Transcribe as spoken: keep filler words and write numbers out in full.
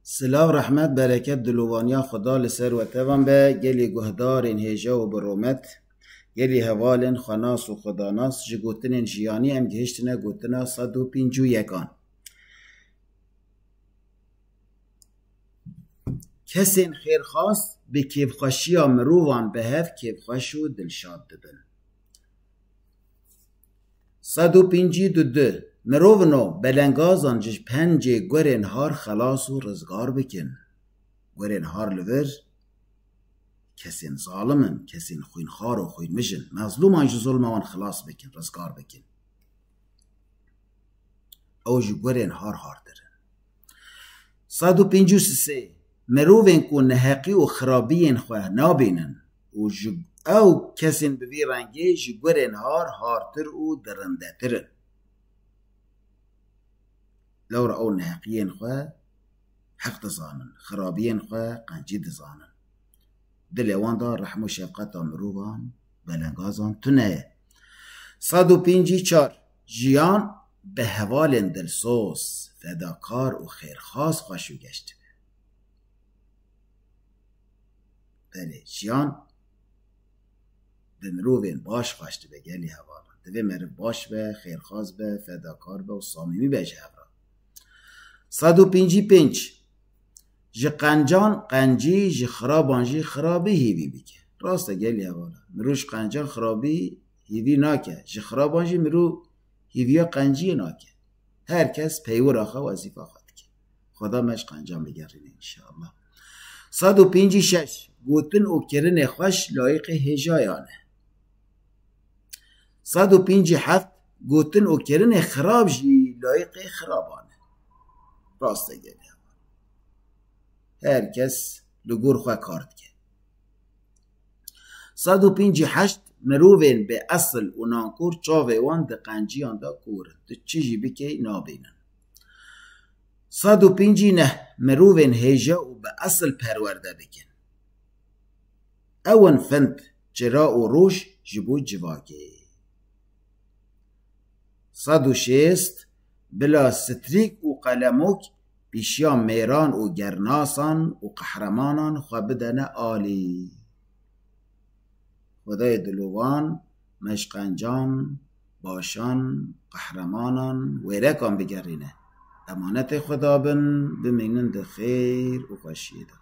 Silav, rehmet, bereket, dilovaniya Xweda li ser we tevan be, gelî guhdarên hêja û bi rûmet, gelî hevalên xwenas û xwedanas, ji gotinên jiyanî em gihiştine gotina sed û pêncî û yekan. Kesên xêrxas bi kêfxweşiya mirovan bi hev kêfxweş û dilşad dibin. Sed û pêncî û du. Mirovino belengazan ji pencê guerên har xelas û rizgar bikin. Guerên har li vir kesên zalim in, kesên xwînxar û xwînmij in. Mezlûman ji zulma wan xilas bikin, rizgar bikin. Ew ji guerên har hartir in. Sed û pêncî û sê. Mirovên ku neheqî û xirabiyên xwe nabînin û ji ew kesên bi vî rengê ji guerên har hartir û dirindetir in. Lewra ew neheqiyên xwe heq dizanin, xirabiyên xwe qencî dizanin. Dilê wan de rehm û şefqeta mirovan, belengazan tune ye. Sed û pêncî û çar. Jiyan bi hevalên dilsoz, fedakar û xêrxas xweş û geş dibe. Belê, jiyan bi mirovên baş xweş dibe, gelî hevalan. Divê meriv baş be, xêrxas be, fedakar be û samîmî be ji hev re. Sed û pêncî û pênc. Ji qencan qencî, ji xiraban jî xirabî hîvî bike. Rast e, gelî hevalan. Mirov ji qencan xirabî hîvî nake. Ji xiraban jî mirov hîviya qenciyê nake. Her kes peywira xwe, wezîfa xwe dike. Xweda me ji qencan bigerîne înşallah. Sed û pêncî û şeş. Gotin û kirinê xweş layîqê hêjayan e. Sed û pêncî û heft. Gotin û kirinê xirab jî layîqê xiraban e. Rast e, gelî hevalan. Her kes li gor xwe kar dike. Sed û pêncî û heşt. Mirovên bêesil û nankor çavê wan di qenciyan de kor in. Tu çi jî bikey, nabînin. Sed û pêncî û neh. Mirovên hêja û bêesil perwerde bikin. Ew in find, çira û roj ji bo civakê. Sed û şêst. Bila strîk û qelemok pêşiya mêran û gernasan û qehremanan xwe bidene alî. Xwedayê dilovan me ji qencan, başan, qehremanan, wêrekan bigerîne. Emanetê Xweda bin, bimînin di xêr û xweşiyê de.